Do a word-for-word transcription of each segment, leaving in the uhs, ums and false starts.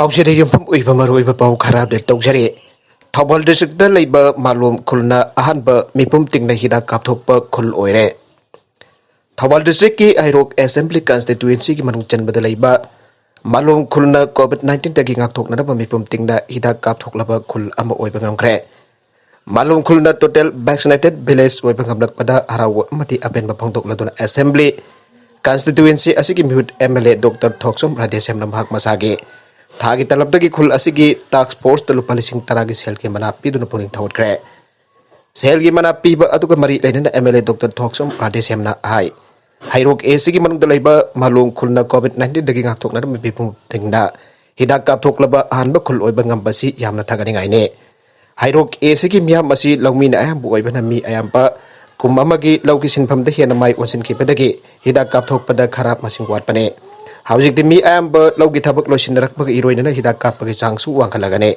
ꯄꯥꯎꯁꯤꯗ ꯌꯨꯝꯐꯝ ꯑꯣꯏꯕ ꯃꯔꯨꯑꯣꯏꯕ ꯄꯥꯎ ꯈꯔ ꯑꯞꯗꯦꯠ ꯇꯧꯖꯔꯤ꯫ ꯊꯧꯕꯥꯜ ꯗꯤꯁꯇ꯭ꯔꯤꯛꯇ ꯂꯩꯕ ꯃꯥꯂꯣꯝ ꯈꯨꯜꯅ ꯑꯍꯥꯟꯕ ꯃꯤꯄꯨꯝ ꯇꯤꯡꯅ ꯍꯤꯗꯥꯛ ꯀꯥꯞꯊꯣꯛꯄ ꯈꯨꯜ ꯑꯣꯏꯔꯦ꯫ ꯊꯧꯕꯥꯜ ꯗꯤꯁꯇ꯭ꯔꯤꯛꯀꯤ ꯍꯩꯔꯣꯛ ꯑꯦꯁꯦꯝꯕ꯭ꯂꯤ ꯀꯟꯁꯇꯤꯇ꯭ꯋꯦꯟꯁꯤꯒꯤ ꯃꯅꯨꯡ ꯆꯟꯕꯗ ꯂꯩꯕ ꯃꯥꯂꯣꯝ ꯈꯨꯜꯅ ꯀꯣꯚꯤꯗ ꯅꯥꯏꯟꯇꯤꯟꯗꯒꯤ ꯉꯥꯛꯊꯣꯛꯅꯅꯕ ꯃꯤꯄꯨꯝ ꯇꯤꯡꯅ ꯍꯤꯗꯥꯛ ꯀꯥꯞꯊꯣꯛꯂꯕ ꯈꯨꯜ ꯑꯃ ꯑꯣꯏꯕ ꯉꯝꯈ꯭ꯔꯦ꯫ ꯃꯥꯂꯣꯝ ꯈꯨꯜꯅ ꯇꯣꯇꯦꯜ ꯚꯦꯛꯁꯤꯅꯦꯇꯦꯠ ꯚꯤꯂꯦꯖ ꯑꯣꯏꯕ ꯉꯝꯂꯛꯄꯗ ꯍꯔꯥꯎꯕ ꯑꯃꯗꯤ ꯑꯄꯦꯟꯕ ꯐꯣꯡꯗꯣꯛꯂꯗꯨꯅ ꯑꯦꯁꯦꯝꯕ꯭ꯂꯤ ꯀꯟꯁꯇꯤꯇ꯭ꯋꯦꯟꯁꯤ ꯑꯁꯤꯒꯤ ꯃꯤꯍꯨꯠ ꯑꯦꯝ ꯑꯦꯜ ꯑꯦ ꯗꯣꯛꯇꯔ ꯊꯣꯛꯆꯣꯝ ꯔꯥꯙꯦꯁ꯭ꯌꯥꯝꯅ ꯃꯍꯥꯛ ꯃꯁꯥꯒꯤ ꯊꯥꯒꯤ ꯇꯂꯕꯇꯒꯤ ꯈꯨꯜ ꯑꯁꯤꯒꯤ ꯇꯥꯛꯁ ꯐꯣꯔꯁꯇ ꯂꯨꯄꯥ ꯂꯤꯁꯤꯡ ꯇꯔꯥꯒꯤ ꯁꯦꯜꯒꯤ ꯃꯅꯥ ꯄꯤꯗꯨꯅ ꯄꯨꯛꯅꯤꯡ ꯊꯧꯒꯠꯈ꯭ꯔꯦ꯫ ꯁꯦꯜꯒꯤ ꯃꯅꯥ ꯄꯤꯕ ꯑꯗꯨꯒ ꯃꯔꯤ ꯂꯩꯅꯅ ꯑꯦꯝ ꯑꯦꯜ ꯑꯦ ꯗꯣꯛꯇꯔ ꯊꯣꯛꯆꯣꯝ ꯔꯥꯙꯦꯁ꯭ꯌꯥꯝꯅ ꯍꯥꯏ, ꯍꯩꯔꯣꯛ ꯑꯦꯁꯤꯒꯤ ꯃꯅꯨꯡꯗ ꯂꯩꯕ ꯃꯥꯂꯣꯝ ꯈꯨꯜꯅ ꯀꯣꯚꯤꯗ ꯅꯥꯏꯟꯇꯤꯟꯗꯒꯤ ꯉꯥꯛꯊꯣꯛꯅꯅꯕ ꯃꯤꯄꯨꯝ ꯇꯤꯡꯅ ꯍꯤꯗꯥꯛ ꯀꯥꯞꯊꯣꯛꯂꯕ ꯑꯍꯥꯟꯕ ꯈꯨꯜ ꯑꯣꯏꯕ ꯉꯝꯕꯁꯤ ꯌꯥꯝꯅ ꯊꯥꯒꯠꯅꯤꯡꯉꯥꯏꯅꯤ꯫ ꯍꯩꯔꯣꯛ ꯑꯦꯁꯤꯒꯤ ꯃꯤꯌꯥꯝ ꯑꯁꯤ ꯂꯧꯃꯤꯅ ꯑꯌꯥꯝꯕ ꯑꯣꯏꯕꯅ ꯃꯤ ꯑꯌꯥꯝꯕ ꯀꯨꯝ ꯑꯃꯒꯤ ꯂꯧꯒꯤ ꯁꯤꯟꯐꯝꯗ ꯍꯦꯟꯅ ꯃꯥꯏ ꯑꯣꯟꯁꯤꯟꯈꯤꯕꯗꯒꯤ ꯍꯤꯗꯥꯛ ꯀꯥꯞꯊꯣꯛꯄꯗ ꯈꯔ ꯃꯁꯤꯡ ꯋꯥꯠꯄꯅꯤ꯫ ꯍꯧꯖꯤꯛꯇꯤ ꯃꯤ ꯑꯌꯥꯝꯕ ꯂꯧꯒꯤ ꯊꯕꯛ ꯂꯣꯏꯁꯤꯟꯅꯔꯛꯄꯒ ꯏꯔꯣꯏꯅꯅ ꯍꯤꯗꯥꯛ ꯀꯥꯞꯄꯒꯤ ꯆꯥꯡꯁꯨ ꯋꯥꯡꯈꯠꯂꯒꯅꯤ꯫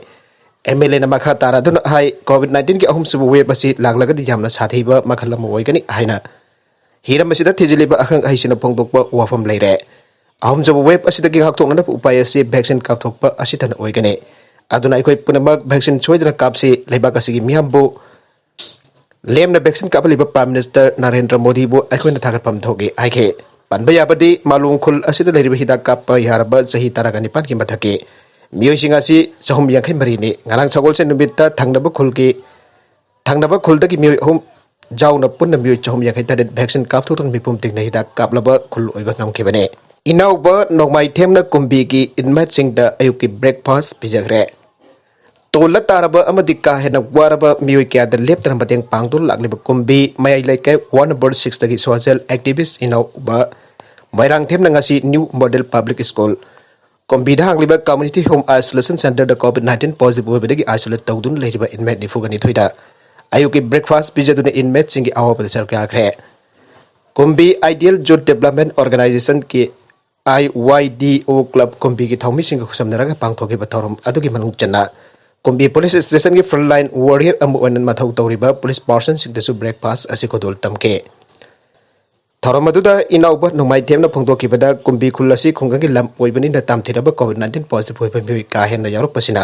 ꯑꯦꯝ ꯑꯦꯜ ꯑꯦꯅ ꯃꯈꯥ ꯇꯥꯔꯗꯨꯅ ꯍꯥꯏ, ꯀꯣꯚꯤꯗ ꯅꯥꯏꯟꯇꯤꯟꯒꯤ ꯑꯍꯨꯝꯁꯨꯕ ꯋꯦꯕ ꯑꯁꯤ ꯂꯥꯛꯂꯒꯗꯤ ꯌꯥꯝꯅ ꯁꯥꯊꯤꯕ ꯃꯈꯜ ꯑꯃ ꯑꯣꯏꯒꯅꯤ ꯍꯥꯏꯅ꯫ ꯍꯤꯔꯝ ꯑꯁꯤꯗ ꯊꯤꯖꯤꯜꯂꯤꯕ ꯑꯈꯪ ꯑꯍꯩꯁꯤꯡꯅ ꯐꯣꯡꯗꯣꯛꯄ ꯋꯥꯐꯝ ꯂꯩꯔꯦ꯫ ꯑꯍꯨꯝꯁꯨꯕ ꯋꯦꯕ ꯑꯁꯤꯗꯒꯤ ꯉꯥꯛꯊꯣꯛꯅꯅꯕ ꯎꯄꯥꯏ ꯑꯁꯤ ꯚꯦꯛꯁꯤꯟ ꯀꯥꯞꯊꯣꯛꯄ ꯑꯁꯤꯇꯅ ꯑꯣꯏꯒꯅꯤ꯫ ꯑꯗꯨꯅ ꯑꯩꯈꯣꯏ ꯄꯨꯝꯅꯃꯛ ꯚꯦꯛꯁꯤꯟ ꯁꯣꯏꯗꯅ ꯀꯥꯞꯁꯤ꯫ ꯂꯩꯕꯥꯛ ꯑꯁꯤꯒꯤ ꯃꯤꯌꯥꯝꯕꯨ ꯂꯦꯝꯅ ꯚꯦꯛꯁꯤꯟ ꯀꯥꯞꯍꯜꯂꯤꯕ ꯄ꯭ꯔꯥꯏꯝ ꯃꯤꯅꯤꯁꯇꯔ ꯅꯔꯦꯟꯗ꯭ꯔ ꯃꯣꯗꯤꯕꯨ ꯑꯩꯈꯣꯏꯅ ꯊꯥꯒꯠꯐꯝ ꯊꯣꯛꯏ ꯍꯥꯏꯈꯤ꯫ ꯄꯟꯕ ꯌꯥꯕꯗꯤ, ꯃꯥꯂꯣꯝ ꯈꯨꯜ ꯑꯁꯤꯗ ꯂꯩꯔꯤꯕ ꯍꯤꯗꯥꯛ ꯀꯥꯞꯄ ꯌꯥꯔꯕ ꯆꯍꯤ ꯇꯔꯥꯒ ꯅꯤꯄꯥꯟꯒꯤ ꯃꯊꯛꯀꯤ ꯃꯤꯑꯣꯏꯁꯤꯡ ꯑꯁꯤ ꯆꯍꯨꯝ ꯌꯥꯡꯈꯩ ꯃꯔꯤꯅꯤ꯫ ꯉꯔꯥꯡ ꯁꯒꯣꯜꯁꯦꯟ ꯅꯨꯃꯤꯠꯇ ꯊꯪꯅꯕ ꯈꯨꯜꯒꯤ, ꯊꯪꯅꯕ ꯈꯨꯜꯗꯒꯤ ꯃꯤꯑꯣꯏ ꯑꯍꯨꯝ ꯌꯥꯎꯅ ꯄꯨꯟꯅ ꯃꯤꯑꯣꯏ ꯆꯍꯨꯝ ꯌꯥꯡꯈꯩ ꯇꯔꯦꯠ ꯚꯦꯛꯁꯤꯟ ꯀꯥꯞꯊꯣꯛꯇꯨꯅ ꯃꯤꯄꯨꯝ ꯇꯤꯡꯅ ꯍꯤꯗꯥꯛ ꯀꯥꯞꯂꯕ ꯈꯨꯜ ꯑꯣꯏꯕ ꯉꯝꯈꯤꯕꯅꯤ꯫ ꯏꯅꯥꯎꯕ ꯅꯣꯡꯃꯥꯏꯊꯦꯝꯅ ꯀꯨꯝꯕꯤꯒꯤ ꯏꯟꯃꯦꯠꯁꯤꯡꯗ ꯑꯌꯨꯛꯀꯤ ꯕ꯭ꯔꯦꯛꯐꯥꯁ ꯄꯤꯖꯈ꯭ꯔꯦ꯫ ꯇꯣꯜꯂ ꯇꯥꯔꯕ ꯑꯃꯗꯤ ꯀꯥ ꯍꯦꯟꯅ ꯋꯥꯔꯕ ꯃꯤꯑꯣꯏ ꯀꯌꯥꯗ ꯂꯦꯞꯇꯅ ꯃꯇꯦꯡ ꯄꯥꯡꯗꯨꯅ ꯂꯥꯛꯂꯤꯕ ꯀꯨꯝꯕꯤ ꯃꯌꯥꯏ ꯂꯩꯀꯥꯏ ꯋꯥꯔꯗ ꯅꯝꯕꯔ ꯁꯤꯛꯁꯇꯒꯤ ꯁꯣꯁꯤꯌꯦꯜ ꯑꯦꯛꯇꯤꯚꯤꯁ꯭ꯠ ꯏꯅꯥꯎꯕ ꯃꯣꯏꯔꯥꯡꯊꯦꯝꯅ ꯉꯁꯤ ꯅ꯭ꯌꯨ ꯃꯣꯗꯦꯜ ꯄꯕ꯭ꯂꯤꯛ ꯁ꯭ꯀꯨꯜ ꯀꯨꯝꯕꯤꯗ ꯍꯥꯡꯂꯤꯕ ꯀꯝꯃ꯭ꯌꯨꯅꯤꯇꯤ ꯍꯣꯝ ꯑꯥꯏꯁꯣꯂꯦꯁꯟ ꯁꯦꯟꯇꯔꯗ ꯀꯣꯚꯤꯗ ꯅꯥꯏꯟꯇꯤꯟ ꯄꯣꯖꯤꯇꯤꯚ ꯑꯣꯏꯕꯗꯒꯤ ꯑꯥꯏꯁꯣꯂꯦꯠ ꯇꯧꯗꯨꯅ ꯂꯩꯔꯤꯕ ꯏꯟꯃꯦꯠ ꯅꯤꯐꯨꯒ ꯅꯤꯊꯣꯏꯗ ꯑꯌꯨꯛꯀꯤ ꯕ꯭ꯔꯦꯛꯐꯥꯁ ꯄꯤꯖꯗꯨꯅ ꯏꯟꯃꯦꯠꯁꯤꯡꯒꯤ ꯑꯋꯥꯕꯗ ꯁꯔꯨꯛ ꯌꯥꯈ꯭ꯔꯦ꯫ ꯀꯨꯝꯕꯤ ꯑꯥꯏꯗꯤꯌꯦꯜ ꯌꯨꯠ ꯗꯦꯕꯂꯞꯃꯦꯟ ꯑꯣꯔꯒꯅꯥꯏꯖꯦꯁꯟꯒꯤ, ꯑꯥꯏ ꯋꯥꯏ ꯗꯤ ꯑꯣ, ꯀ꯭ꯂꯕ ꯀꯨꯝꯕꯤꯒꯤ ꯊꯧꯃꯤꯁꯤꯡꯒ ꯈꯨꯠꯁꯝꯅꯔꯒ ꯄꯥꯡꯊꯣꯛꯈꯤꯕ ꯊꯧꯔꯝ ꯑꯗꯨꯒꯤ ꯃꯅꯨꯡ ꯆꯟꯅ ꯀꯨꯝꯕꯤ ꯄꯨꯂꯤꯁ ꯁ꯭ꯇꯦꯁꯟꯒꯤ ꯐ꯭ꯔꯟꯠꯂꯥꯏꯟ ꯋꯥꯔꯤꯌꯔ ꯑꯃ ꯑꯣꯏꯅ ꯃꯊꯧ ꯇꯧꯔꯤꯕ ꯄꯨꯂꯤꯁ ꯄꯥꯔꯁꯟꯁꯤꯡꯗꯁꯨ ꯕ꯭ꯔꯦꯛꯐꯥꯁ ꯑꯁꯤ ꯈꯨꯗꯣꯜ ꯇꯝꯈꯤ꯫ ꯊꯧꯔꯝ ꯑꯗꯨꯗ ꯏꯅꯥꯎꯕ ꯅꯣꯡꯃꯥꯏꯊꯦꯝꯅ ꯐꯣꯡꯗꯣꯛꯈꯤꯕꯗ, ꯀꯨꯝꯕꯤ ꯈꯨꯜ ꯑꯁꯤ ꯈꯨꯡꯒꯪꯒꯤ ꯂꯝ ꯑꯣꯏꯕꯅꯤꯅ ꯇꯝꯊꯤꯔꯕ COVID nineteen positive ꯑꯣꯏꯕ ꯃꯤꯑꯣꯏ ꯀꯥ ꯍꯦꯟꯅ ꯌꯥꯎꯔꯛꯄꯁꯤꯅ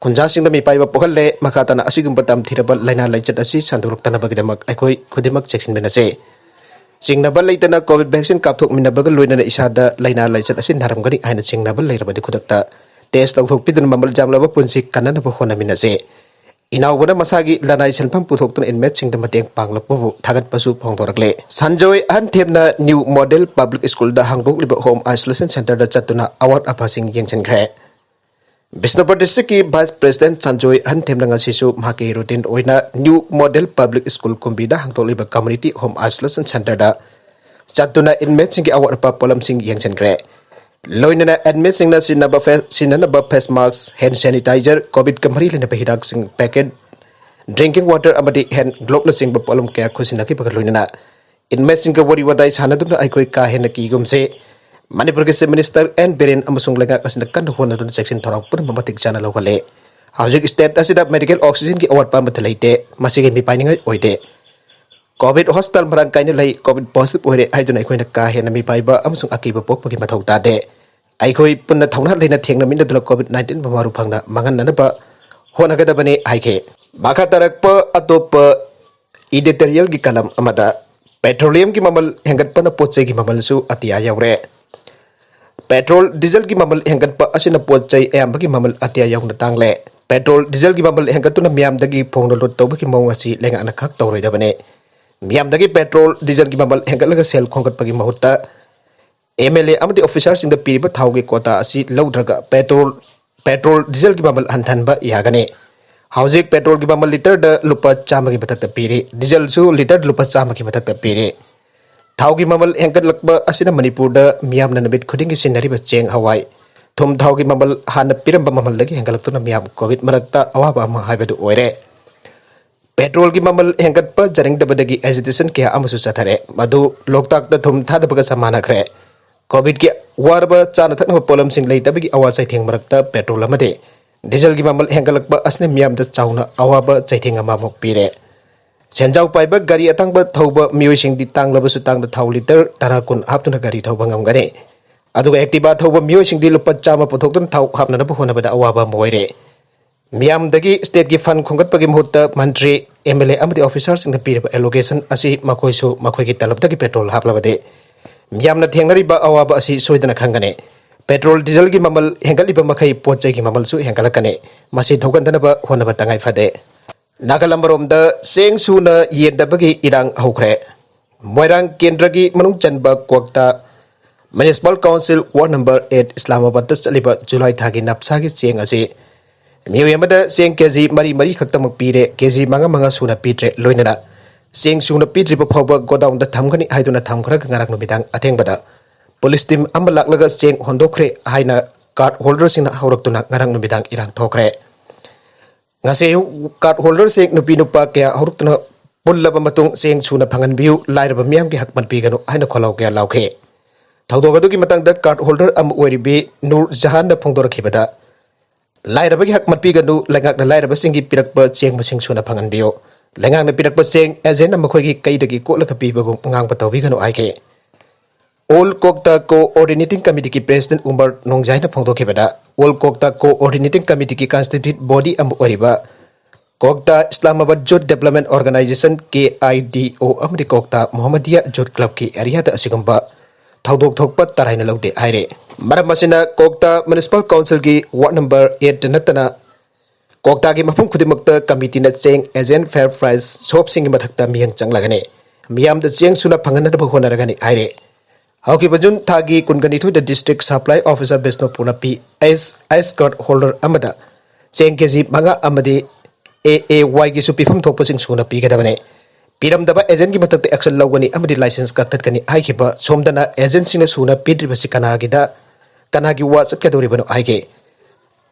ꯈꯨꯟꯖꯥꯁꯤꯡꯗ ꯃꯤꯄꯥꯏꯕ ꯄꯣꯛꯍꯜꯂꯦ꯫ ꯃꯈꯥ ꯇꯥꯅ ꯑꯁꯤꯒꯨꯝꯕ ꯇꯝꯊꯤꯔꯕ ꯂꯥꯏꯅꯥ ꯂꯥꯏꯆꯠ ꯑꯁꯤ ꯁꯟꯗꯣꯔꯛꯇꯅꯕꯒꯤꯗꯃꯛ ꯑꯩꯈꯣꯏ ꯈꯨꯗꯤꯡꯃꯛ ꯆꯦꯛꯁꯤꯟꯃꯤꯟꯅꯁꯤ꯫ ꯆꯤꯡꯅꯕ ꯂꯩꯇꯅ COVID vaccine ꯀꯥꯞꯊꯣꯛꯃꯤꯟꯅꯕꯒ ꯂꯣꯏꯅꯅ ꯏꯁꯥꯗ ꯂꯥꯏꯅꯥ ꯂꯥꯏꯆꯠ ꯑꯁꯤ ꯅꯥꯔꯝꯒꯅꯤ ꯍꯥꯏꯅ ꯆꯤꯡꯅꯕ ꯂꯩꯔꯕꯗꯤ ꯈꯨꯗꯛꯇ test ꯇꯧꯊꯣꯛꯄꯤꯗꯨꯅ ꯃꯃꯜ ꯌꯥꯝꯂꯕ ꯄꯨꯟꯁꯤ ꯀꯟꯅꯅꯕ ꯍꯣꯠꯅꯃꯤꯟꯅꯁꯤ꯫ ꯏꯅꯥꯎꯕꯅ ꯃꯁꯥꯒꯤ ꯂꯅꯥꯏ ꯁꯦꯟꯐꯝ ꯄꯨꯊꯣꯛꯇꯨꯅ inmateꯁꯤꯡꯗ ꯃꯇꯦꯡ ꯄꯥꯡꯂꯛꯄꯕꯨ ꯊꯥꯒꯠꯄꯁꯨ ꯐꯣꯡꯗꯣꯔꯛꯂꯦ꯫ Sanjoy ꯑꯍꯟꯊꯦꯝꯅ New Model Public Schoolꯗ ꯍꯥꯡꯗꯣꯛꯂꯤꯕ home isolation centreꯗ ꯆꯠꯇꯨꯅ ꯑꯋꯥꯠ ꯑꯄꯥꯁꯤꯡ ꯌꯦꯡꯁꯤꯟꯈ꯭ꯔꯦ꯫ ꯕꯤꯁꯅꯨꯄꯨꯔ districtꯀꯤ vice president ꯁꯟꯖꯣꯏ ꯑꯍꯟꯊꯦꯝꯅ ꯉꯁꯤꯁꯨ ꯃꯍꯥꯛꯀꯤ routine ꯑꯣꯏꯅ New Model Public School ꯀꯨꯝꯕꯤꯗ ꯍꯥꯡꯗꯣꯛꯂꯤꯕ community home isolation centreꯗ ꯆꯠꯇꯨꯅ inmateꯁꯤꯡꯒꯤ ꯑꯋꯥꯠ ꯑꯄꯥ ꯄꯣꯠꯂꯝꯁꯤꯡ ꯌꯦꯡꯁꯤꯟꯈ꯭ꯔꯦ꯫ ꯂꯣꯏꯅꯅ inmateꯁꯤꯡꯅ ꯁꯤꯖꯤꯟꯅꯕ ꯐꯦ-, ꯁꯤꯖꯤꯟꯅꯅꯕ face mask, hand sanitizer, COVIDꯀ ꯃꯔꯤ ꯂꯩꯅꯕ ꯍꯤꯗꯥꯛꯁꯤꯡ packet, drinking water ꯑꯃꯗꯤ hand gloveꯅꯆꯤꯡꯕ ꯄꯣꯠꯂꯝ ꯀꯌꯥ ꯈꯨꯠꯁꯤꯟꯅꯈꯤꯕꯒ ꯂꯣꯏꯅꯅ inmateꯁꯤꯡꯒ ꯋꯥꯔꯤ ꯋꯥꯇꯥꯏ ꯁꯥꯟꯅꯗꯨꯅ ꯑꯩꯈꯣꯏ ꯀꯥ ꯍꯦꯟꯅ ꯀꯤꯒꯨꯝꯁꯦ꯫ ꯃꯅꯤꯄꯨꯔꯒꯤ Chief Minister ꯑꯦꯟ ꯕꯤꯔꯦꯟ ꯑꯃꯁꯨꯡ ꯂꯩꯉꯥꯛ ꯑꯁꯤꯅ ꯀꯟꯅ ꯍꯣꯠꯅꯗꯨꯅ ꯆꯦꯛꯁꯤꯟ ꯊꯧꯔꯥꯡ ꯄꯨꯝꯅꯃꯛ ꯃꯇꯤꯛ ꯆꯥꯅ ꯂꯧꯍꯜꯂꯦ꯫ ꯍꯧꯖꯤꯛ state ꯑꯁꯤꯗ medical oxygenꯒꯤ ꯑꯋꯥꯠꯄ ꯑꯃꯠꯇ ꯂꯩꯇꯦ꯫ ꯃꯁꯤꯒꯤ ꯃꯤꯄꯥꯏꯅꯤꯡꯉꯥꯏ ꯑꯣꯏꯗꯦ꯫ COVID hospital ꯃꯔꯥꯡ ꯀꯥꯏꯅ ꯂꯩ, COVID positive ꯑꯣꯏꯔꯦ ꯍꯥꯏꯗꯨꯅ ꯑꯩꯈꯣꯏꯅ ꯀꯥ ꯍꯦꯟꯅ ꯃꯤꯄꯥꯏꯕ ꯑꯃꯁꯨꯡ ꯑꯀꯤꯕ ꯄꯣꯛꯄꯒꯤ ꯃꯊꯧ ꯇꯥꯗꯦ꯫ ꯑꯩꯈꯣꯏ ꯄꯨꯟꯅ ꯊꯧꯅꯥ ꯂꯩꯅ ꯊꯦꯡꯅꯃꯤꯟꯅꯗꯨꯅ COVID nineteen ꯃꯃꯥꯔꯨ ꯐꯪꯅ ꯃꯥꯡꯍꯟꯅꯅꯕ ꯍꯣꯠꯅꯒꯗꯕꯅꯤ ꯍꯥꯏꯈꯤ꯫ ꯃꯈꯥ ꯇꯥꯔꯛꯄ ꯑꯇꯣꯞꯄ editorialꯒꯤ column ꯑꯃꯗ petroleumꯒꯤ ꯃꯃꯜ ꯍꯦꯟꯒꯠꯄꯅ ꯄꯣꯠ ꯆꯩꯒꯤ ꯃꯃꯜꯁꯨ ꯑꯇꯤꯌꯥ ꯌꯧꯔꯦ꯫ Petrol, dieselꯒꯤ ꯃꯃꯜ ꯍꯦꯟꯒꯠꯄ ꯑꯁꯤꯅ ꯄꯣꯠ ꯆꯩ ꯑꯌꯥꯝꯕꯒꯤ ꯃꯃꯜ ꯑꯇꯤꯌꯥ ꯌꯧꯅ ꯇꯥꯡꯂꯦ꯫ Petrol, dieselꯒꯤ ꯃꯃꯜ ꯍꯦꯟꯒꯠꯇꯨꯅ ꯃꯤꯌꯥꯝꯗꯒꯤ ꯐꯣꯡꯗꯣꯛ ꯂꯣꯠ ꯇꯧꯕꯒꯤ ꯃꯑꯣꯡ ꯑꯁꯤ ꯂꯩꯉꯥꯛꯅ ꯈꯛ ꯇꯧꯔꯣꯏꯗꯕꯅꯤ꯫ ꯃꯤꯌꯥꯝꯗꯒꯤ petrol, dieselꯒꯤ ꯃꯃꯜ ꯍꯦꯟꯒꯠꯂꯒ ꯁꯦꯜ ꯈꯣꯝꯒꯠꯄꯒꯤ ꯃꯍꯨꯠꯇ MLA ꯑꯃꯗꯤ officerꯁꯤꯡꯗ ꯄꯤꯔꯤꯕ ꯊꯥꯎꯒꯤ quota ꯑꯁꯤ ꯂꯧꯗ꯭ꯔꯒ petrol, petrol, dieselꯒꯤ ꯃꯃꯜ ꯍꯟꯊꯍꯟꯕ ꯌꯥꯒꯅꯤ꯫ ꯍꯧꯖꯤꯛ petrolꯒꯤ ꯃꯃꯜ literꯗ ꯂꯨꯄꯥ ꯆꯥꯝꯃꯒꯤ ꯃꯊꯛꯇ ꯄꯤꯔꯤ, dieselꯁꯨ literꯗ ꯂꯨꯄꯥ ꯆꯥꯝꯃꯒꯤ ꯃꯊꯛꯇ ꯄꯤꯔꯤ꯫ ꯊꯥꯎꯒꯤ ꯃꯃꯜ ꯍꯦꯟꯒꯠꯂꯛꯄ ꯑꯁꯤꯅ ꯃꯅꯤꯄꯨꯔꯗ ꯃꯤꯌꯥꯝꯅ ꯅꯨꯃꯤꯠ ꯈꯨꯗꯤꯡꯒꯤ ꯁꯤꯖꯤꯟꯅꯔꯤꯕ ꯆꯦꯡ, ꯍꯋꯥꯏ, ꯊꯨꯝ, ꯊꯥꯎꯒꯤ ꯃꯃꯜ ꯍꯥꯟꯅ ꯄꯤꯔꯝꯕ ꯃꯃꯜꯗꯒꯤ ꯍꯦꯟꯒꯠꯂꯛꯇꯨꯅ ꯃꯤꯌꯥꯝ COVID ꯃꯔꯛꯇ ꯑꯋꯥꯕ ꯑꯃ ꯍꯥꯏꯕꯗꯨ ꯑꯣꯏꯔꯦ꯫ Petrolꯒꯤ ꯃꯃꯜ ꯍꯦꯟꯒꯠꯄ ꯌꯥꯅꯤꯡꯗꯕꯗꯒꯤ agitation ꯀꯌꯥ ꯑꯃꯁꯨ ꯆꯠꯊꯔꯦ꯫ ꯃꯗꯨ ꯂꯣꯛꯇꯥꯛꯇ ꯊꯨꯝ ꯊꯥꯗꯕꯒ ꯆꯞ ꯃꯥꯟꯅꯈ꯭ꯔꯦ꯫ COVIDꯀꯤ ꯋꯥꯔꯕ ꯆꯥꯅ ꯊꯛꯅꯕ ꯄꯣꯠꯂꯝꯁꯤꯡ ꯂꯩꯇꯕꯒꯤ ꯑꯋꯥ ꯆꯩꯊꯦꯡ ꯃꯔꯛꯇ petrol ꯑꯃꯗꯤ dieselꯒꯤ ꯃꯃꯜ ꯍꯦꯟꯒꯠꯂꯛꯄ ꯑꯁꯤꯅ ꯃꯤꯌꯥꯝꯗ ꯆꯥꯎꯅ ꯑꯋꯥꯕ ꯆꯩꯊꯦꯡ ꯑꯃꯃꯨꯛ ꯄꯤꯔꯦ꯫ ꯁꯦꯟꯖꯥꯎ ꯄꯥꯏꯕ ꯒꯥꯔꯤ ꯑꯇꯥꯡꯕ ꯊꯧꯕ ꯃꯤꯑꯣꯏꯁꯤꯡꯗꯤ ꯇꯥꯡꯂꯕꯁꯨ ꯇꯥꯡꯅ ꯊꯥꯎ ꯂꯤꯇꯔ ꯇꯔꯥ ꯀꯨꯟ ꯍꯥꯞꯇꯨꯅ ꯒꯥꯔꯤ ꯊꯧꯕ ꯉꯝꯒꯅꯤ꯫ ꯑꯗꯨꯒ Activa ꯊꯧꯕ ꯃꯤꯑꯣꯏꯁꯤꯡꯗꯤ ꯂꯨꯄꯥ ꯆꯥꯝꯃ ꯄꯨꯊꯣꯛꯇꯨꯅ ꯊꯥꯎ ꯍꯥꯞꯅꯅꯕ ꯍꯣꯠꯅꯕꯗ ꯑꯋꯥꯕ ꯑꯃ ꯑꯣꯏꯔꯦ꯫ ꯃꯤꯌꯥꯝꯗꯒꯤ stateꯀꯤ fund ꯈꯣꯝꯒꯠꯄꯒꯤ ꯃꯍꯨꯠꯇ ꯃꯟꯇ꯭ꯔꯤ, MLA ꯑꯃꯗꯤ officerꯁꯤꯡꯗ ꯄꯤꯔꯤꯕ allocation ꯑꯁꯤ ꯃꯈꯣꯏꯁꯨ ꯃꯈꯣꯏꯒꯤ ꯇꯂꯕꯇꯒꯤ petrol ꯍꯥꯞꯂꯕꯗꯤ ꯃꯤꯌꯥꯝꯅ ꯊꯦꯡꯅꯔꯤꯕ ꯑꯋꯥꯕ ꯑꯁꯤ ꯁꯣꯏꯗꯅ ꯈꯪꯒꯅꯤ꯫ Petrol, dieselꯒꯤ ꯃꯃꯜ ꯍꯦꯟꯒꯠꯂꯤꯕ ꯃꯈꯩ ꯄꯣꯠ ꯆꯩꯒꯤ ꯃꯃꯜꯁꯨ ꯍꯦꯟꯒꯠꯂꯛꯀꯅꯤ꯫ ꯃꯁꯤ ꯊꯣꯛꯍꯟꯗꯅꯕ ꯍꯣꯠꯅꯕ ꯇꯉꯥꯏ ꯐꯗꯦ꯫ ꯅꯥꯀꯜ ꯑꯃꯔꯣꯝꯗ ꯆꯦꯡ ꯁꯨꯅ ꯌꯦꯟꯗꯕꯒꯤ ꯏꯔꯥꯡ ꯍꯧꯈ꯭ꯔꯦ꯫ ꯃꯣꯏꯔꯥꯡ ꯀꯦꯟꯗ꯭ꯔꯒꯤ ꯃꯅꯨꯡ ꯆꯟꯕ ꯀ꯭ꯋꯥꯛꯇꯥ Municipal Council Ward number eight ꯏꯁꯂꯥꯃꯥꯕꯥꯗꯇ ꯆꯠꯂꯤꯕ ꯖꯨꯂꯥꯏ ꯊꯥꯒꯤ ꯅꯞꯁꯥꯒꯤ ꯆꯦꯡ ꯑꯁꯤ ꯃꯤꯑꯣꯏ ꯑꯃꯗ ꯆꯦꯡ KG ꯃꯔꯤ ꯃꯔꯤ ꯈꯛꯇꯃꯛ ꯄꯤꯔꯦ, KG ꯃꯉꯥ ꯃꯉꯥ ꯁꯨꯅ ꯄꯤꯗ꯭ꯔꯦ, ꯂꯣꯏꯅꯅ ꯆꯦꯡ ꯁꯨꯅ ꯄꯤꯗ꯭ꯔꯤꯕ ꯐꯥꯎꯕ godownꯗ ꯊꯝꯒꯅꯤ ꯍꯥꯏꯗꯨꯅ ꯊꯝꯈ꯭ꯔꯒ ꯉꯔꯥꯡ ꯅꯨꯃꯤꯗꯥꯡ ꯑꯊꯦꯡꯕꯗ police team ꯑꯃ ꯂꯥꯛꯂꯒ ꯆꯦꯡ ꯍꯣꯟꯗꯣꯛꯈ꯭ꯔꯦ ꯍꯥꯏꯅ card holderꯁꯤꯡꯅ ꯍꯧꯔꯛꯇꯨꯅ ꯉꯔꯥꯡ ꯅꯨꯃꯤꯗꯥꯡ ꯏꯔꯥꯡ ꯊꯣꯛꯈ꯭ꯔꯦ꯫ ꯉꯁꯤ ꯑꯌꯨꯛ card holderꯁꯤꯡ ꯅꯨꯄꯤ ꯅꯨꯄꯥ ꯀꯌꯥ ꯍꯧꯔꯛꯇꯨꯅ ꯄꯨꯜꯂꯕ ꯃꯇꯨꯡ ꯆꯦꯡ ꯁꯨꯅ ꯐꯪꯍꯟꯕꯤꯌꯨ, ꯂꯥꯏꯔꯕ ꯃꯤꯌꯥꯝꯒꯤ ꯍꯛ ꯄꯟꯕꯤꯒꯅꯨ ꯍꯥꯏꯅ ꯈꯣꯜꯂꯥꯎ ꯀꯌꯥ ꯂꯥꯎꯈꯤ꯫ ꯊꯧꯗꯣꯛ ꯑꯗꯨꯒꯤ ꯃꯇꯥꯡꯗ card holder ꯑꯃ ꯑꯣꯏꯔꯤꯕꯤ ꯅꯨꯔ ꯖꯍꯥꯟꯅ ꯐꯣꯡꯗꯣꯔꯛꯈꯤꯕꯗ, ꯂꯥꯏꯔꯕꯒꯤ ꯍꯛ ꯃꯠꯄꯤꯒꯅꯨ, ꯂꯩꯉꯥꯛꯅ ꯂꯥꯏꯔꯕꯁꯤꯡꯒꯤ ꯄꯤꯔꯛꯄ ꯆꯦꯡ ꯃꯁꯤꯡ ꯁꯨꯅ ꯐꯪꯍꯟꯕꯤꯌꯨ, ꯂꯩꯉꯥꯛꯅ ꯄꯤꯔꯛꯄ ꯆꯦꯡ agentꯅ ꯃꯈꯣꯏꯒꯤ ꯀꯩꯗꯒꯤ ꯀꯣꯠꯂꯒ ꯄꯤꯕꯒꯨꯝ ꯉꯥꯡꯕ ꯇꯧꯕꯤꯒꯅꯨ ꯍꯥꯏꯈꯤ꯫ All Kokta Coordinating Committeeꯒꯤ President Umar ꯅꯣꯡꯖꯥꯏꯅ ꯐꯣꯡꯗꯣꯛꯈꯤꯕꯗ, All Kokta Coordinating Committeeꯒꯤ constituted body ꯑꯃ ꯑꯣꯏꯔꯤꯕ Kokta Islamabad Youth Development Organisation, KIDO, ꯑꯃꯗꯤ Kokta Muhammadiyya Youth Clubꯀꯤ areaꯗ ꯑꯁꯤꯒꯨꯝꯕ ꯊꯧꯗꯣꯛ ꯊꯣꯛꯄ ꯇꯔꯥꯏꯅ ꯂꯧꯗꯦ ꯍꯥꯏꯔꯦ꯫ ꯃꯔꯝ ꯑꯁꯤꯅ Kokta Municipal Councilꯒꯤ Ward number eight ꯅꯠꯇꯅ Koktaꯒꯤ ꯃꯐꯝ ꯈꯨꯗꯤꯡꯃꯛꯇ committeeꯅ ꯆꯦꯡ agent, fair price shopꯁꯤꯡꯒꯤ ꯃꯊꯛꯇ ꯃꯤꯠꯌꯦꯡ ꯆꯪꯂꯒꯅꯤ, ꯃꯤꯌꯥꯝꯗ ꯆꯦꯡ ꯁꯨꯅ ꯐꯪꯍꯟꯅꯕ ꯍꯣꯠꯅꯔꯒꯅꯤ ꯍꯥꯏꯔꯦ꯫ ꯍꯧꯈꯤꯕ ꯖꯨꯟ ꯊꯥꯒꯤ ꯀꯨꯟꯒꯅꯤꯊꯣꯏꯗ district supply officer ꯕꯤꯁꯅꯨꯄꯨꯔꯅ P S ꯑꯥꯏ card holder ꯑꯃꯗ ꯆꯦꯡ KG ꯃꯉꯥ ꯑꯃꯗꯤ AAYꯒꯤꯁꯨ ꯄꯤꯐꯝ ꯊꯣꯛꯄꯁꯤꯡ ꯁꯨꯅ ꯄꯤꯒꯗꯕꯅꯤ꯫ ꯄꯤꯔꯝꯗꯕ agentꯀꯤ ꯃꯊꯛꯇ action ꯂꯧꯒꯅꯤ ꯑꯃꯗꯤ licence ꯀꯛꯊꯠꯀꯅꯤ ꯍꯥꯏꯈꯤꯕ ꯁꯣꯝꯗꯅ agentꯁꯤꯡꯅ ꯁꯨꯅ ꯄꯤꯗ꯭ꯔꯤꯕꯁꯤ ꯀꯅꯥꯒꯤꯗ, ꯀꯅꯥꯒꯤ ꯋꯥ ꯆꯠꯀꯗꯧꯔꯤꯕꯅꯣ ꯍꯥꯏꯒꯦ?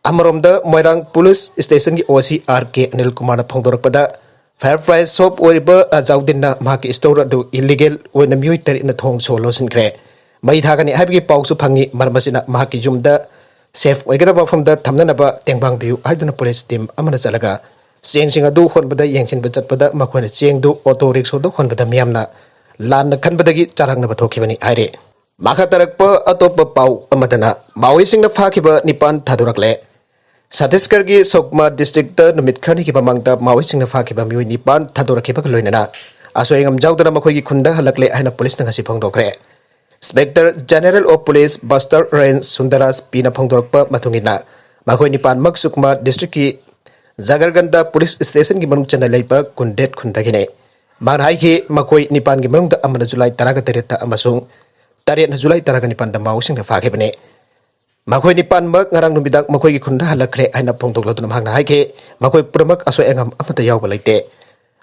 ꯑꯃꯔꯣꯝꯗ ꯃꯣꯏꯔꯥꯡ police stationꯒꯤ OC R K Anil ꯀꯨꯃꯥꯔꯅ ꯐꯣꯡꯗꯣꯔꯛꯄꯗ, fair price shop ꯑꯣꯏꯔꯤꯕ ꯔꯖꯥꯎꯗꯤꯟꯅ ꯃꯍꯥꯛꯀꯤ store ꯑꯗꯨ illegal ꯑꯣꯏꯅ ꯃꯤꯑꯣꯏ ꯇꯔꯦꯠꯅ ꯊꯣꯡ ꯁꯣ ꯂꯣꯟꯁꯤꯟꯈ꯭ꯔꯦ꯫ ꯃꯩ ꯊꯥꯒꯅꯤ ꯍꯥꯏꯕꯒꯤ ꯄꯥꯎꯁꯨ ꯐꯪꯉꯤ꯫ ꯃꯔꯝ ꯑꯁꯤꯅ ꯃꯍꯥꯛꯀꯤ ꯌꯨꯝꯗ safe ꯑꯣꯏꯒꯗꯕ ꯃꯐꯝꯗ ꯊꯝꯅꯅꯕ ꯇꯦꯡꯕꯥꯡꯕꯤꯌꯨ ꯍꯥꯏꯗꯨꯅ police team ꯑꯃꯅ ꯆꯠꯂꯒ ꯆꯦꯡꯁꯤꯡ ꯑꯗꯨ ꯍꯣꯟꯕꯗ ꯌꯦꯡꯁꯤꯟꯕ ꯆꯠꯄꯗ ꯃꯈꯣꯏꯅ ꯆꯦꯡꯗꯨ ꯑꯣꯇꯣ ꯔꯤꯛꯁꯣꯗ ꯍꯣꯟꯕꯗ ꯃꯤꯌꯥꯝꯅ ꯂꯥꯟꯅ ꯈꯟꯕꯗꯒꯤ ꯆꯔꯥꯡꯅꯕ ꯊꯣꯛꯈꯤꯕꯅꯤ ꯍꯥꯏꯔꯤ꯫ ꯃꯈꯥ ꯇꯥꯔꯛꯄ ꯑꯇꯣꯞꯄ ꯄꯥꯎ ꯑꯃꯗꯅ, ꯃꯥꯑꯣꯏꯁꯤꯡꯅ ꯐꯥꯈꯤꯕ ꯅꯤꯄꯥꯟ ꯊꯥꯗꯣꯔꯛꯂꯦ꯫ ꯁꯠꯇꯤꯁꯒꯔꯒꯤ ꯁꯨꯛꯃꯥ ꯗꯤꯁꯇ꯭ꯔꯤꯛꯇ ꯅꯨꯃꯤꯠ ꯈꯔꯅꯤꯒꯤ ꯃꯃꯥꯡꯗ ꯃꯥꯑꯣꯏꯁꯤꯡꯅ ꯐꯥꯈꯤꯕ ꯃꯤꯑꯣꯏ ꯅꯤꯄꯥꯟ ꯊꯥꯗꯣꯔꯛꯈꯤꯕꯒ ꯂꯣꯏꯅꯅ ꯑꯁꯣꯏ ꯑꯉꯥꯝ ꯌꯥꯎꯗꯅ ꯃꯈꯣꯏꯒꯤ ꯈꯨꯟꯗ ꯍꯜꯂꯛꯂꯦ ꯍꯥꯏꯅ ꯄꯨꯂꯤꯁꯅ ꯉꯁꯤ ꯐꯣꯡꯗꯣꯛꯈ꯭ꯔꯦ꯫ Inspector General of Police Buster Rain Sundaras ꯄꯤꯅ ꯐꯣꯡꯗꯣꯔꯛꯄ ꯃꯇꯨꯡ ꯏꯟꯅ, ꯃꯈꯣꯏ ꯅꯤꯄꯥꯟꯃꯛ ꯁꯨꯛꯃꯥ ꯗꯤꯁꯇ꯭ꯔꯤꯛꯀꯤ ꯖꯒꯔꯒꯟꯗ ꯄꯨꯂꯤꯁ ꯁ꯭ꯇꯦꯁꯟꯒꯤ ꯃꯅꯨꯡ ꯆꯟꯅ ꯂꯩꯕ ꯀꯨꯟꯗꯦꯠ ꯈꯨꯟꯗꯒꯤꯅꯤ꯫ ꯃꯥꯅ ꯍꯥꯏꯈꯤ, ꯃꯈꯣꯏ ꯅꯤꯄꯥꯟꯒꯤ ꯃꯅꯨꯡꯗ ꯑꯃꯅ ꯖꯨꯂꯥꯏ ꯇꯔꯥꯒ ꯇꯔꯦꯠꯇ ꯑꯃꯁꯨꯡ ꯇꯔꯦꯠꯅ ꯖꯨꯂꯥꯏ ꯇꯔꯥꯒ ꯅꯤꯄꯥꯟꯗ ꯃꯥꯑꯣꯁꯤꯡꯅ ꯐꯥꯈꯤꯕꯅꯤ꯫ ꯃꯈꯣꯏ ꯅꯤꯄꯥꯟꯃꯛ ꯉꯔꯥꯡ ꯅꯨꯃꯤꯗꯥꯡ ꯃꯈꯣꯏꯒꯤ ꯈꯨꯟꯗ ꯍꯜꯂꯛꯈ꯭ꯔꯦ ꯍꯥꯏꯅ ꯐꯣꯡꯗꯣꯛꯂꯗꯨꯅ ꯃꯍꯥꯛꯅ ꯍꯥꯏꯈꯤ, ꯃꯈꯣꯏ ꯄꯨꯝꯅꯃꯛ ꯑꯁꯣꯏ ꯑꯉꯥꯝ ꯑꯃꯠꯇ ꯌꯥꯎꯕ ꯂꯩꯇꯦ꯫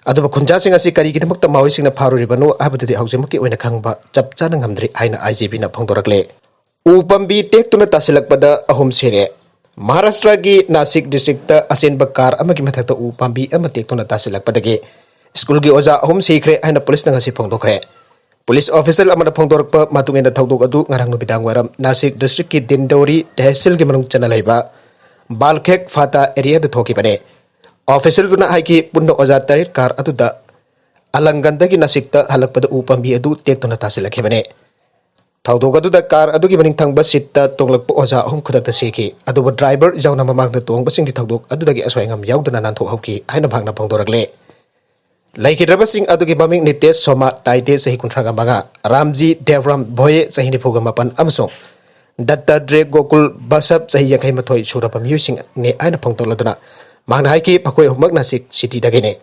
ꯑꯗꯨꯕꯨ ꯈꯨꯟꯖꯥꯁꯤꯡ ꯑꯁꯤ ꯀꯔꯤꯒꯤꯗꯃꯛꯇ ꯃꯥꯑꯣꯏꯁꯤꯡꯅ ꯐꯥꯔꯨꯔꯤꯕꯅꯣ ꯍꯥꯏꯕꯗꯨꯗꯤ ꯍꯧꯖꯤꯛꯃꯛꯀꯤ ꯑꯣꯏꯅ ꯈꯪꯕ ꯆꯞ ꯆꯥꯅ ꯉꯝꯗ꯭ꯔꯤ ꯍꯥꯏꯅ ꯑꯥꯏ ꯖꯤ ꯄꯤꯅ ꯐꯣꯡꯗꯣꯔꯛꯂꯦ꯫ ꯎ ꯄꯥꯝꯕꯤ ꯇꯦꯛꯇꯨꯅ ꯇꯥꯁꯤꯜꯂꯛꯄꯗ ꯑꯍꯨꯝ ꯁꯤꯔꯦ꯫ ꯃꯍꯥꯔꯥꯁꯇ꯭ꯔꯒꯤ ꯅꯥꯁꯤꯛ ꯗꯤꯁꯇ꯭ꯔꯤꯛꯇ ꯑꯆꯦꯟꯕ ꯀꯥꯔ ꯑꯃꯒꯤ ꯃꯊꯛꯇ ꯎ ꯄꯥꯝꯕꯤ ꯑꯃ ꯇꯦꯛꯇꯨꯅ ꯇꯥꯁꯤꯜꯂꯛꯄꯗꯒꯤ ꯁ꯭ꯀꯨꯜꯒꯤ ꯑꯣꯖꯥ ꯑꯍꯨꯝ ꯁꯤꯈ꯭ꯔꯦ ꯍꯥꯏꯅ ꯄꯨꯂꯤꯁꯅ ꯉꯁꯤ ꯐꯣꯡꯗꯣꯛꯈ꯭ꯔꯦ꯫ ꯄꯨꯂꯤꯁ ꯑꯣꯐꯤꯁꯤꯌꯦꯜ ꯑꯃꯅ ꯐꯣꯡꯗꯣꯔꯛꯄ ꯃꯇꯨꯡ ꯏꯟꯅ ꯊꯧꯗꯣꯛ ꯑꯗꯨ ꯉꯔꯥꯡ ꯅꯨꯃꯤꯗꯥꯡ ꯋꯥꯏꯔꯝ ꯅꯥꯁꯤꯛ ꯗꯤꯁꯇ꯭ꯔꯤꯛꯀꯤ ꯗꯤꯟꯗꯧꯔꯤ ꯇꯦꯍꯁꯤꯜꯒꯤ ꯃꯅꯨꯡ ꯆꯟꯅ ꯂꯩꯕ ꯕꯥꯜꯈꯦꯛ ꯐꯥꯇꯥ ꯑꯦꯔꯤꯌꯥꯗ ꯊꯣꯛꯈꯤꯕꯅꯤ꯫ ꯑꯣꯐꯤꯁꯤꯌꯦꯜꯗꯨꯅ ꯍꯥꯏꯈꯤ, ꯄꯨꯟꯅ ꯑꯣꯖꯥ ꯇꯔꯦꯠ ꯀꯥꯔ ꯑꯗꯨꯗ ꯑꯂꯪꯒꯟꯗꯒꯤ ꯅꯥꯁꯤꯛꯇ ꯍꯜꯂꯛꯄꯗ ꯎ ꯄꯥꯝꯕꯤ ꯑꯗꯨ ꯇꯦꯛꯇꯨꯅ ꯇꯥꯁꯤꯜꯂꯛꯈꯤꯕꯅꯤ꯫ ꯊꯧꯗꯣꯛ ꯑꯗꯨꯗ ꯀꯥꯔ ꯑꯗꯨꯒꯤ ꯃꯅꯤꯡ ꯊꯪꯕ ꯁꯤꯠꯇ ꯇꯣꯡꯂꯛꯄ ꯑꯣꯖꯥ ꯑꯍꯨꯝ ꯈꯨꯗꯛꯇ ꯁꯤꯈꯤ, ꯑꯗꯨꯕꯨ ꯗ꯭ꯔꯥꯏꯚꯔ ꯌꯥꯎꯅ ꯃꯃꯥꯡꯗ ꯇꯣꯡꯕꯁꯤꯡꯗꯤ ꯊꯧꯗꯣꯛ ꯑꯗꯨꯗꯒꯤ ꯑꯁꯣꯏ ꯑꯉꯥꯝ ꯌꯥꯎꯗꯅ ꯅꯥꯟꯊꯣꯛꯍꯧꯈꯤ ꯍꯥꯏꯅ ꯃꯍꯥꯛꯅ ꯐꯣꯡꯗꯣꯔꯛꯂꯦ꯫ ꯂꯩꯈꯤꯗ꯭ꯔꯕꯁꯤꯡ ꯑꯗꯨꯒꯤ ꯃꯃꯤꯡ ꯅꯤꯇꯦꯁ ꯁꯣꯃꯥ ꯇꯥꯏꯇꯦ, ꯆꯍꯤ ꯀꯨꯟꯊ꯭ꯔꯥꯒ ꯃꯉꯥ, ꯔꯥꯝꯖꯤ ꯗꯦꯕ꯭ꯔꯥꯝ ꯚꯣꯌꯦ, ꯆꯍꯤ ꯅꯤꯐꯨꯒ ꯃꯥꯄꯟ, ꯑꯃꯁꯨꯡ ꯗꯠꯇꯗ꯭ꯔꯦ ꯒꯣꯀꯨꯜ ꯕꯁꯞ, ꯆꯍꯤ ꯌꯥꯡꯈꯩ ꯃꯥꯊꯣꯏ ꯁꯨꯔꯕ ꯃꯤꯑꯣꯏꯁꯤꯡꯅꯤ ꯍꯥꯏꯅ ꯐꯣꯡꯗꯣꯛꯂꯗꯨꯅ ꯃꯍꯥꯛꯅ ꯍꯥꯏꯈꯤ, ꯃꯈꯣꯏ ꯑꯍꯨꯝꯃꯛ ꯅꯥꯁꯤꯛ ꯁꯤꯇꯤꯗꯒꯤꯅꯤ꯫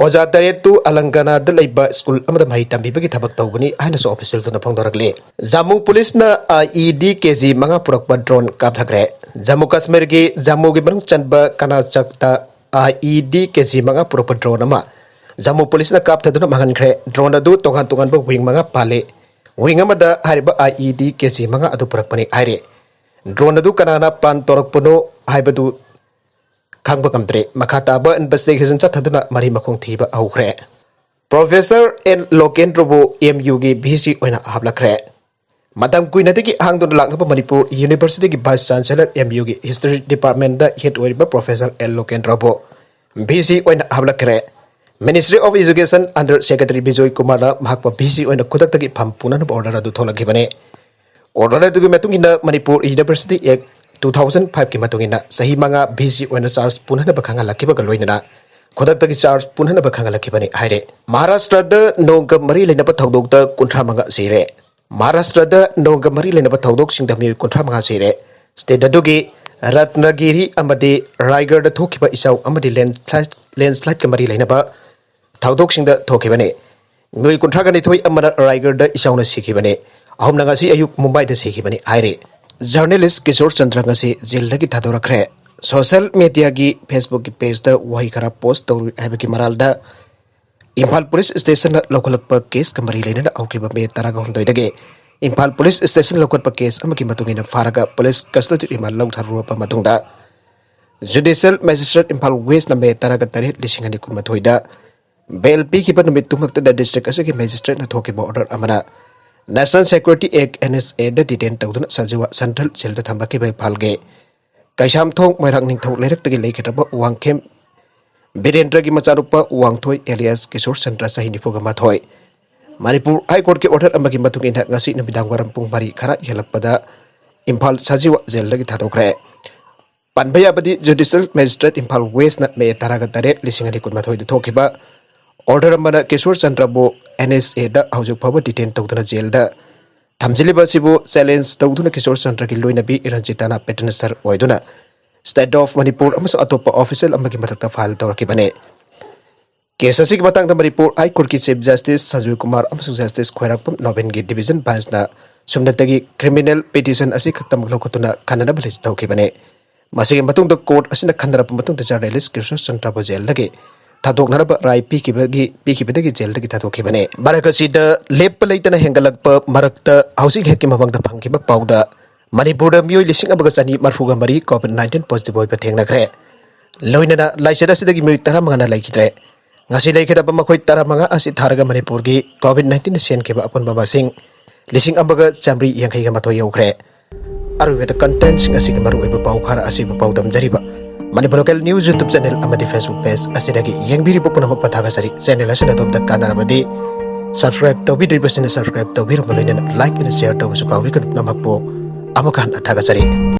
ꯑꯣꯖꯥ ꯇꯔꯦꯠꯇꯨ ꯑꯂꯪꯒꯅꯥꯗ ꯂꯩꯕ ꯁ꯭ꯀꯨꯜ ꯑꯃꯗ ꯃꯍꯩ ꯇꯝꯕꯤꯕꯒꯤ ꯊꯕꯛ ꯇꯧꯕꯅꯤ ꯍꯥꯏꯅꯁꯨ ꯑꯣꯐꯤꯁꯤꯌꯦꯜꯗꯨꯅ ꯐꯣꯡꯗꯣꯔꯛꯂꯤ꯫ ꯖꯝꯃꯨ ꯄꯨꯂꯤꯁꯅ ꯑꯥꯏ ꯏ ꯗꯤ ꯀꯦ ꯖꯤ ꯃꯉꯥ ꯄꯨꯔꯛꯄ ꯗ꯭ꯔꯣꯟ ꯀꯥꯞꯊꯈ꯭ꯔꯦ꯫ ꯖꯝꯃꯨ ꯀꯥꯁꯃꯤꯔꯒꯤ ꯖꯝꯃꯨꯒꯤ ꯃꯅꯨꯡ ꯆꯟꯕ ꯀꯅꯥꯆꯛꯇ ꯑꯥꯏ ꯏ ꯗꯤ ꯀꯦ ꯖꯤ ꯃꯉꯥ ꯄꯨꯔꯛꯄ ꯗ꯭ꯔꯣꯟ ꯑꯃ ꯖꯝꯃꯨ ꯄꯨꯂꯤꯁꯅ ꯀꯥꯞꯊꯗꯨꯅ ꯃꯥꯡꯍꯟꯈ꯭ꯔꯦ꯫ ꯗ꯭ꯔꯣꯟ ꯑꯗꯨ ꯇꯣꯉꯥꯟ ꯇꯣꯉꯥꯟꯕ ꯋꯤꯡ ꯃꯉꯥ ꯄꯥꯜꯂꯤ꯫ ꯋꯤꯡ ꯑꯃꯗ ꯍꯥꯏꯔꯤꯕ ꯑꯥꯏ ꯏ ꯗꯤ ꯀꯦ ꯖꯤ ꯃꯉꯥ ꯑꯗꯨ ꯄꯨꯔꯛꯄꯅꯤ ꯍꯥꯏꯔꯤ꯫ ꯗ꯭ꯔꯣꯟ ꯑꯗꯨ ꯀꯅꯥꯅ ꯄ꯭ꯂꯥꯟ ꯇꯧꯔꯛꯄꯅꯣ ꯍꯥꯏꯕꯗꯨ ꯈꯪꯕ ꯉꯝꯗ꯭ꯔꯤ꯫ ꯃꯈꯥ ꯇꯥꯕ ꯏꯟꯚꯦꯁꯇꯤꯒꯦꯁꯟ ꯆꯠꯊꯗꯨꯅ ꯃꯔꯩ ꯃꯈꯣꯡ ꯊꯤꯕ ꯍꯧꯈ꯭ꯔꯦ꯫ ꯄ꯭ꯔꯣꯐꯦꯁꯔ ꯑꯦꯟ ꯂꯣꯀꯦꯟꯗ꯭ꯔꯕꯨ ꯑꯦꯝ ꯌꯨꯒꯤ ꯚꯤ ꯁꯤ ꯑꯣꯏꯅ ꯍꯥꯞꯂꯛꯈ꯭ꯔꯦ꯫ ꯃꯇꯝ ꯀꯨꯏꯅꯗꯒꯤ ꯍꯥꯡꯗꯨꯅ ꯂꯥꯛꯂꯕ ꯃꯅꯤꯄꯨꯔ ꯌꯨꯅꯤꯚꯔꯁꯤꯇꯤꯒꯤ ꯚꯥꯏꯁ ꯆꯥꯟꯁꯦꯂꯔ, ꯑꯦꯝ ꯌꯨꯒꯤ ꯍꯤꯁꯇꯣꯔꯤ ꯗꯤꯄꯥꯔꯠꯃꯦꯟꯗ ꯍꯦꯗ ꯑꯣꯏꯔꯤꯕ ꯄ꯭ꯔꯣꯐꯦꯁꯔ ꯑꯦꯜ ꯂꯣꯀꯦꯟꯗ꯭ꯔꯕꯨ ꯚꯤ ꯁꯤ ꯑꯣꯏꯅ ꯍꯥꯞꯂꯛꯈ꯭ꯔꯦ꯫ Ministry of Education under Secretary Bijoy ꯀꯨꯃꯥꯔꯅ ꯃꯍꯥꯛꯄꯨ ꯚꯤ ꯁꯤ ꯑꯣꯏꯅ ꯈꯨꯗꯛꯇꯒꯤ ꯐꯝ ꯄꯨꯅꯅꯕ order ꯑꯗꯨ ꯊꯣꯛꯂꯛꯈꯤꯕꯅꯤ꯫ Order ꯑꯗꯨꯒꯤ ꯃꯇꯨꯡ ꯏꯟꯅ Manipur University Act two thousand five ꯀꯤ ꯃꯇꯨꯡ ꯏꯟꯅ ꯆꯍꯤ ꯃꯉꯥ ꯚꯤ ꯁꯤ ꯑꯣꯏꯅ charge ꯄꯨꯅꯅꯕ ꯈꯪꯍꯜꯂꯛꯈꯤꯕꯒ ꯂꯣꯏꯅꯅ ꯈꯨꯗꯛꯇꯒꯤ charge ꯄꯨꯅꯅꯕ ꯈꯪꯍꯜꯂꯛꯈꯤꯕꯅꯤ ꯍꯥꯏꯔꯦ꯫ ꯃꯍꯥꯔꯥꯁꯇ꯭ꯔꯗ ꯅꯣꯡꯒ ꯃꯔꯤ ꯂꯩꯅꯕ ꯊꯧꯗꯣꯛꯇ ꯀꯨꯟꯊ꯭ꯔꯥ ꯃꯉꯥ ꯁꯤꯔꯦ꯫ ꯃꯍꯥꯔꯥꯁꯇ꯭ꯔꯗ ꯅꯣꯡꯒ ꯃꯔꯤ ꯂꯩꯅꯕ ꯊꯧꯗꯣꯛꯁꯤꯡꯗ ꯃꯤꯑꯣꯏ ꯀꯨꯟꯊ꯭ꯔꯥ ꯃꯉꯥ ꯁꯤꯔꯦ꯫ State ꯑꯗꯨꯒꯤ ꯔꯠꯅꯒꯤꯔꯤ ꯑꯃꯗꯤ ꯔꯥꯏꯒꯔꯗ ꯊꯣꯛꯈꯤꯕ ꯏꯆꯥꯎ ꯑꯃꯗꯤ landslide, landslideꯀ ꯃꯔꯤ ꯂꯩꯅꯕ ꯊꯧꯗꯣꯛꯁꯤꯡꯗ ꯊꯣꯛꯈꯤꯕꯅꯤ꯫ ꯃꯤꯑꯣꯏ ꯀꯨꯟꯊ꯭ꯔꯥꯒ ꯅꯤꯊꯣꯏ ꯑꯃꯅ ꯔꯥꯏꯒꯔꯗ ꯏꯆꯥꯎꯅ ꯁꯤꯈꯤꯕꯅꯤ꯫ ꯑꯍꯨꯝꯅ ꯉꯁꯤ ꯑꯌꯨꯛ ꯃꯨꯝꯕꯥꯏꯗ ꯁꯤꯈꯤꯕꯅꯤ ꯍꯥꯏꯔꯤ꯫ Journalist ꯀꯤꯁꯣꯔ ꯆꯟꯗ꯭ꯔ ꯉꯁꯤ ꯖꯦꯜꯗꯒꯤ ꯊꯥꯗꯣꯔꯛꯈ꯭ꯔꯦ꯫ Social mediaꯒꯤ Facebookꯀꯤ pageꯇ ꯋꯥꯍꯩ ꯈꯔ post ꯇꯧꯔꯨꯏ ꯍꯥꯏꯕꯒꯤ ꯃꯔꯥꯜꯗ ꯏꯝꯐꯥꯜ police stationꯅ ꯂꯧꯈꯠꯂꯛꯄ caseꯀ ꯃꯔꯤ ꯂꯩꯅꯅ ꯍꯧꯈꯤꯕ May ꯇꯔꯥꯒ ꯍꯨꯝꯗꯣꯏꯗꯒꯤ ꯏꯝꯐꯥꯜ police station ꯂꯧꯈꯠꯄ case ꯑꯃꯒꯤ ꯃꯇꯨꯡ ꯏꯟꯅ ꯐꯥꯔꯒ police custody remand ꯂꯧꯊꯔꯨꯔꯕ ꯃꯇꯨꯡꯗ Judicial Magistrate ꯏꯝꯐꯥꯜ Westꯅ May ꯇꯔꯥꯒ ꯇꯔꯦꯠ, ꯂꯤꯁꯤꯡ ꯑꯅꯤ ꯀꯨꯟꯃꯥꯊꯣꯏꯗ bail ꯄꯤꯈꯤꯕ ꯅꯨꯃꯤꯠ ꯇꯨꯃꯛꯇꯗ district ꯑꯁꯤꯒꯤ magistrateꯅ ꯊꯣꯛꯈꯤꯕ order ꯑꯃꯅ National Security Act, NSAꯗ detain ꯇꯧꯗꯨꯅ ꯁꯖꯤꯋꯥ central jailꯗ ꯊꯝꯕꯤꯈꯤꯕ ꯏꯝꯐꯥꯜꯒꯤ ꯀꯩꯁꯥꯝꯊꯣꯡ ꯃꯣꯏꯔꯥꯡ ꯅꯤꯡꯊꯧ ꯂꯩꯔꯛꯇꯒꯤ ꯂꯩꯈꯤꯗ꯭ꯔꯕ ꯋꯥꯡꯈꯦꯝ ꯕꯤꯔꯦꯟꯗ꯭ꯔꯒꯤ ꯃꯆꯥꯅꯨꯄꯥ ꯋꯥꯡꯊꯣꯏ alias ꯀꯤꯁꯣꯔ ꯆꯟꯗ꯭ꯔ ꯆꯍꯤ ꯅꯤꯐꯨꯒ ꯃꯥꯊꯣꯏ ꯃꯅꯤꯄꯨꯔ High Courtꯀꯤ order ꯑꯃꯒꯤ ꯃꯇꯨꯡ ꯏꯟꯅ ꯉꯁꯤ ꯅꯨꯃꯤꯗꯥꯡ ꯋꯥꯏꯔꯝ ꯄꯨꯡ ꯃꯔꯤ ꯈꯔ ꯍꯦꯜꯂꯛꯄꯗ ꯏꯝꯐꯥꯜ ꯁꯖꯤꯋꯥ jailꯗꯒꯤ ꯊꯥꯗꯣꯛꯈ꯭ꯔꯦ꯫ ꯄꯟꯕ ꯌꯥꯕꯗꯤ Judicial Magistrate ꯏꯝꯐꯥꯜ Westꯅ May ꯇꯔꯥꯒ ꯇꯔꯦꯠ, ꯂꯤꯁꯤꯡ ꯑꯅꯤ ꯀꯨꯟꯃꯥꯊꯣꯏꯗ ꯊꯣꯛꯈꯤꯕ order ꯑꯃꯅ ꯀꯤꯁꯣꯔ ꯆꯟꯗ꯭ꯔꯕꯨ NSAꯗ ꯍꯧꯖꯤꯛ ꯐꯥꯎꯕ detain ꯇꯧꯗꯨꯅ jailꯗ ꯊꯝꯖꯤꯜꯂꯤꯕ ꯑꯁꯤꯕꯨ challenge ꯇꯧꯗꯨꯅ ꯀꯤꯁꯣꯔ ꯆꯟꯗ꯭ꯔꯒꯤ ꯂꯣꯏꯅꯕꯤ ꯔꯟꯖꯤꯇꯥꯅ petitioner ꯑꯣꯏꯗꯨꯅ State of ꯃꯅꯤꯄꯨꯔ ꯑꯃꯁꯨꯡ ꯑꯇꯣꯞꯄ official ꯑꯃꯒꯤ ꯃꯊꯛꯇ file ꯇꯧꯔꯛꯈꯤꯕꯅꯤ꯫ Case ꯑꯁꯤꯒꯤ ꯃꯇꯥꯡꯗ Manipur High Courtꯀꯤ Chief Justice Sanjoy Kumar ꯑꯃꯁꯨꯡ Justice ꯈ꯭ꯋꯥꯏꯔꯥꯛꯄꯝ ꯅꯣꯕꯤꯟꯒꯤ division benchꯅ ꯁꯨꯞꯅꯇꯒꯤ criminal petition ꯑꯁꯤ ꯈꯛꯇꯃꯛ ꯂꯧꯈꯠꯇꯨꯅ ꯈꯟꯅꯅꯕ list ꯇꯧꯈꯤꯕꯅꯤ꯫ ꯃꯁꯤꯒꯤ ꯃꯇꯨꯡꯗ court ꯑꯁꯤꯅ ꯈꯟꯅꯔꯕ ꯃꯇꯨꯡꯗ journalist ꯀꯤꯁꯣꯔ ꯆꯟꯗ꯭ꯔꯕꯨ jailꯗꯒꯤ ꯊꯥꯗꯣꯛꯅꯅꯕ ꯔꯥꯏ ꯄꯤꯈꯤꯕꯒꯤ, ꯄꯤꯈꯤꯕꯗꯒꯤ jailꯗꯒꯤ ꯊꯥꯗꯣꯛꯈꯤꯕꯅꯤ꯫ ꯃꯔꯛ ꯑꯁꯤꯗ ꯂꯦꯞꯄ ꯂꯩꯇꯅ ꯍꯦꯟꯒꯠꯂꯛꯄ ꯃꯔꯛꯇ ꯍꯧꯖꯤꯛ ꯍꯦꯛꯀꯤ ꯃꯃꯥꯡꯗ ꯐꯪꯈꯤꯕ ꯄꯥꯎꯗ ꯃꯅꯤꯄꯨꯔꯗ ꯃꯤꯑꯣꯏ ꯂꯤꯁꯤꯡ ꯑꯃꯒ ꯆꯅꯤ ꯃꯔꯤꯐꯨꯒ ꯃꯔꯤ COVID nineteen positive ꯑꯣꯏꯕ ꯊꯦꯡꯅꯈ꯭ꯔꯦ꯫ ꯂꯣꯏꯅꯅ ꯂꯥꯏꯆꯠ ꯑꯁꯤꯗꯒꯤ ꯃꯤꯑꯣꯏ ꯇꯔꯥꯃꯉꯥꯅ ꯂꯩꯈꯤꯗ꯭ꯔꯦ꯫ ꯉꯁꯤ ꯂꯩꯈꯤꯗꯕ ꯃꯈꯣꯏ ꯇꯔꯥꯃꯉꯥ ꯑꯁꯤ ꯊꯥꯔꯒ ꯃꯅꯤꯄꯨꯔꯒꯤ COVID nineteenꯅ ꯁꯦꯟꯈꯤꯕ ꯑꯄꯨꯟꯕ ꯃꯁꯤꯡ ꯂꯤꯁꯤꯡ ꯑꯃꯒ ꯆꯥꯃꯔꯤ ꯌꯥꯡꯈꯩꯒ ꯃꯥꯊꯣꯏ ꯌꯧꯈ꯭ꯔꯦ꯫ ꯑꯔꯣꯏꯕꯗ contentꯁꯤꯡ ꯑꯁꯤꯒꯤ ꯃꯔꯨꯑꯣꯏꯕ ꯄꯥꯎ ꯈꯔ ꯑꯁꯤꯕꯨ ꯄꯥꯎꯗꯝꯖꯔꯤꯕ Manipur Local News YouTube channel ꯑꯃꯗꯤ Facebook page ꯑꯁꯤꯗꯒꯤ ꯌꯦꯡꯕꯤꯔꯤꯕ ꯄꯨꯝꯅꯃꯛꯄꯨ ꯊꯥꯒꯠꯆꯔꯤ꯫ Channel ꯑꯁꯤꯅ ꯑꯗꯣꯝꯗ ꯀꯥꯟꯅꯔꯕꯗꯤ subscribe ꯇꯧꯕꯤꯗ꯭ꯔꯤꯕꯁꯤꯡꯅ subscribe ꯇꯧꯕꯤꯔꯝꯕ ꯂꯣꯏꯅꯅ like and share ꯇꯧꯕꯁꯨ ꯀꯥꯎꯕꯤꯒꯅꯨ꯫ ꯄꯨꯝꯅꯃꯛꯄꯨ ꯑꯃꯨꯛꯀ ꯍꯟꯅ ꯊꯥꯒꯠꯆꯔꯤ꯫